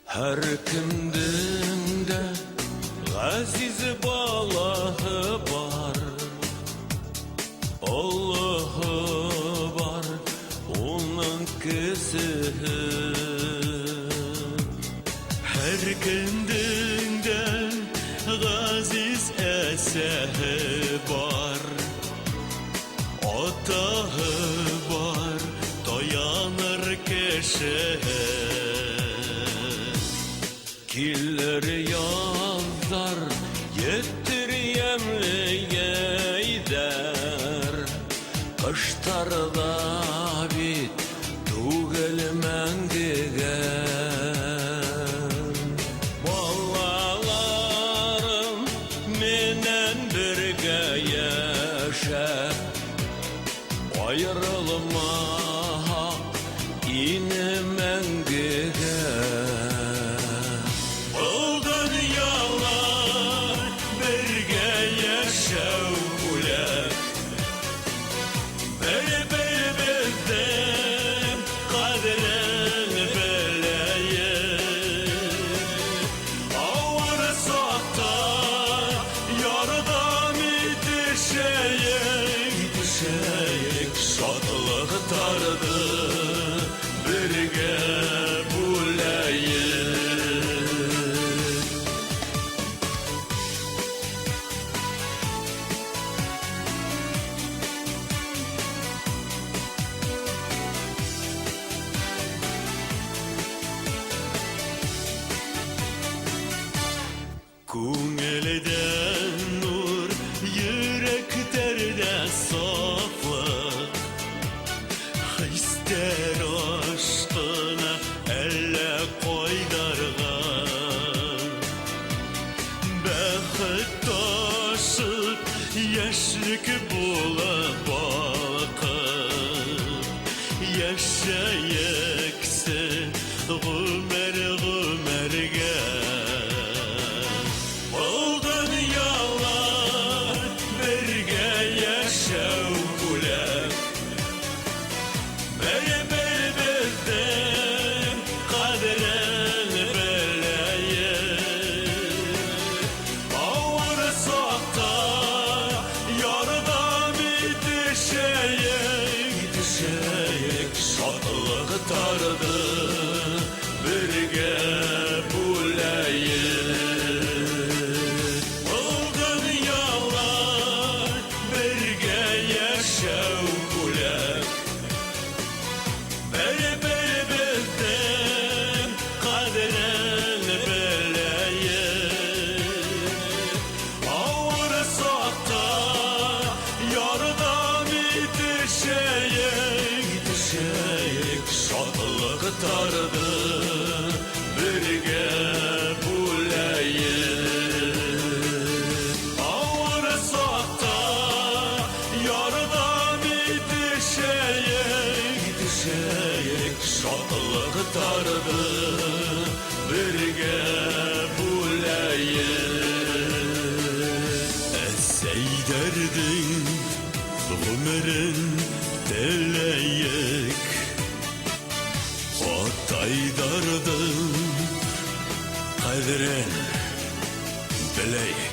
Һәр кемдең дә ғәзиз балаһы бар, Олоһо бар, уның кесеһе. Һәр кемдең дә ғәзиз әсәһе бар, Атаһы бар, таяныр кешеһе. Килер яҙҙар, етер йәмле йәйҙәр, Ҡыштар ҙа бит түгел мәңгегә. Балаларым менән бергә йәшәп, Айырылмаһаҡ ине мәңгегә. Был донъяла бергә йәшәү бүләк, Бер-беребеҙҙең ҡәҙерен беләйек. Ауыр саҡта ярҙам итешәйек, итешәйек, Шатлыҡтарҙы бергә бүләйек. Күңелдә нур, йөрәктәрҙә сафлыҡ, Хистәр ашҡына әллә ҡайҙарға. Бәхет ташып, йәшлек булып балҡып, Йәшәйексе ғүмер ғүмергә. Был донъяла бергә йәшәү бүләк, Бер-беребеҙҙең ҡәҙерен беләйек. Ауыр саҡта ярҙам итешәйек, итешәйек, Шатлыҡтарҙы бергә бүләйек. Был донъяла бергә йәшәү бүләк, Бер-беребеҙҙең ҡәҙерен беләйек. Ауыр саҡта ярҙам итешәйек, итешәйек, Шатлыҡтарҙы бергә бүләйек. Ауыр саҡта ярҙам итешәйек, итешәйек, Шатлыҡтарҙы бергә бүләйек. Әсәйҙәрҙең ғүмерен теләйек, Атайҙарҙың ҡәҙерен беләйек.